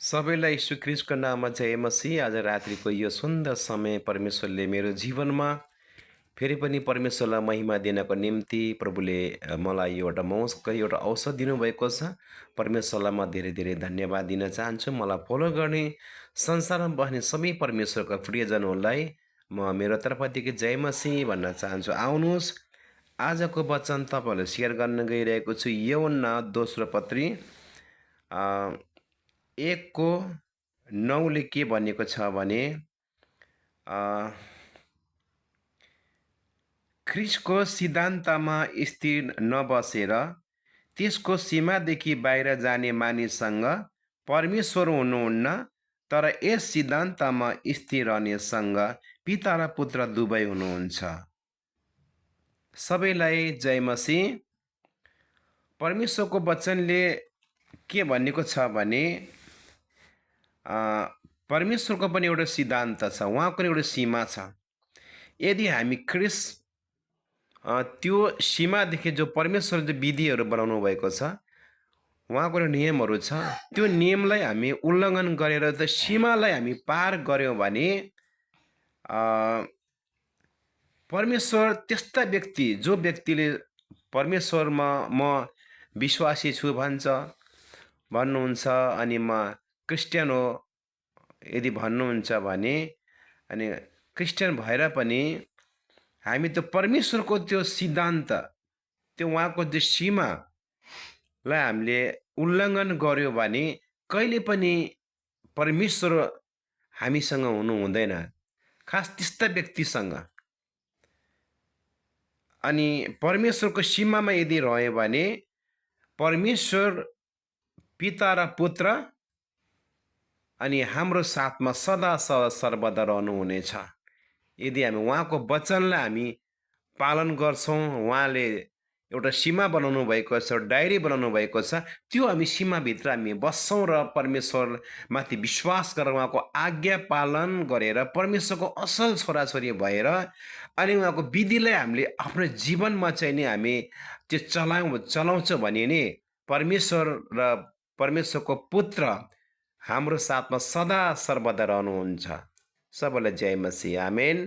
सबैलाई यीशु ख्रीष्टको नाममा जय मसीह। आज रात्रिको यो सुन्दर समय परमेश्वरले मेरो जीवनमा फेरि पनि परमेश्वरलाई महिमा दिनको निम्ति प्रभुले मलाई एउटा मौका एउटा अवसर दिनुभएको छ। परमेश्वरलाई म धेरै धेरै धन्यवाद दिन चाहन्छु। मलाई फलो गर्ने संसारमा बस्ने सबै परमेश्वरका प्रियजनहरूलाई म मेरो तर्फदेखि जय मसीह भन्न चाहन्छु। आउनुहोस्, आजको वचन तपाईँहरूलाई सेयर गर्न गइरहेको छु। यूहन्ना दोस्रो पत्री 1:9ले के भनेको छ भने ख्रिस्टको सिद्धान्तमा स्थिर नबसेर त्यसको सीमादेखि बाहिर जाने मानिससँग परमेश्वर हुनुहुन्न, तर यस सिद्धान्तमा स्थिर रहनेसँग पिता र पुत्र दुवै हुनुहुन्छ। सबैलाई जय मसीह। परमेश्वरको वचनले के भनेको छ भने परमेश्वरको पनि एउटा सिद्धान्त छ, उहाँको पनि एउटा सीमा छ। यदि हामी ख्रिस्ट त्यो सीमादेखि जो परमेश्वर जो विधिहरू बनाउनु भएको छ, उहाँको नियमहरू छ, त्यो नियमलाई हामी उल्लङ्घन गरेर त्यो सीमालाई हामी पार गऱ्यौँ भने परमेश्वर त्यस्ता व्यक्ति जो व्यक्तिले परमेश्वरमा म विश्वासी छु भन्नुहुन्छ अनि म क्रिस्चियन हो यदि भन्नुहुन्छ भने, अनि क्रिस्चियन भएर पनि हामी त्यो परमेश्वरको त्यो सिद्धान्त, त्यो उहाँको त्यो सीमालाई हामीले उल्लङ्घन गऱ्यौँ भने कहिले पनि परमेश्वर हामीसँग हुनु हुँदैन, खास त्यस्ता व्यक्तिसँग। अनि परमेश्वरको सीमामा यदि रह्यो भने परमेश्वर पिता र पुत्र अनि हाम्रो साथमा सदा सर्वदा रहनुहुनेछ। यदि हामी उहाँको वचनलाई हामी पालन गर्छौँ, उहाँले एउटा सीमा बनाउनु भएको छ, डायरी बनाउनु भएको छ, त्यो हामी सीमाभित्र हामी बस्छौँ र परमेश्वरमाथि विश्वास गरेर उहाँको आज्ञा पालन गरेर परमेश्वरको असल छोराछोरी भएर अनि उहाँको विधिलाई हामीले आफ्नो जीवनमा चाहिँ नि हामी त्यो चलाउँछौँ भने नि परमेश्वर र परमेश्वरको पुत्र हाम्रो साथमा सदा सर्वदा रहनुहुन्छ। सबैलाई जय मसीह। आमेन।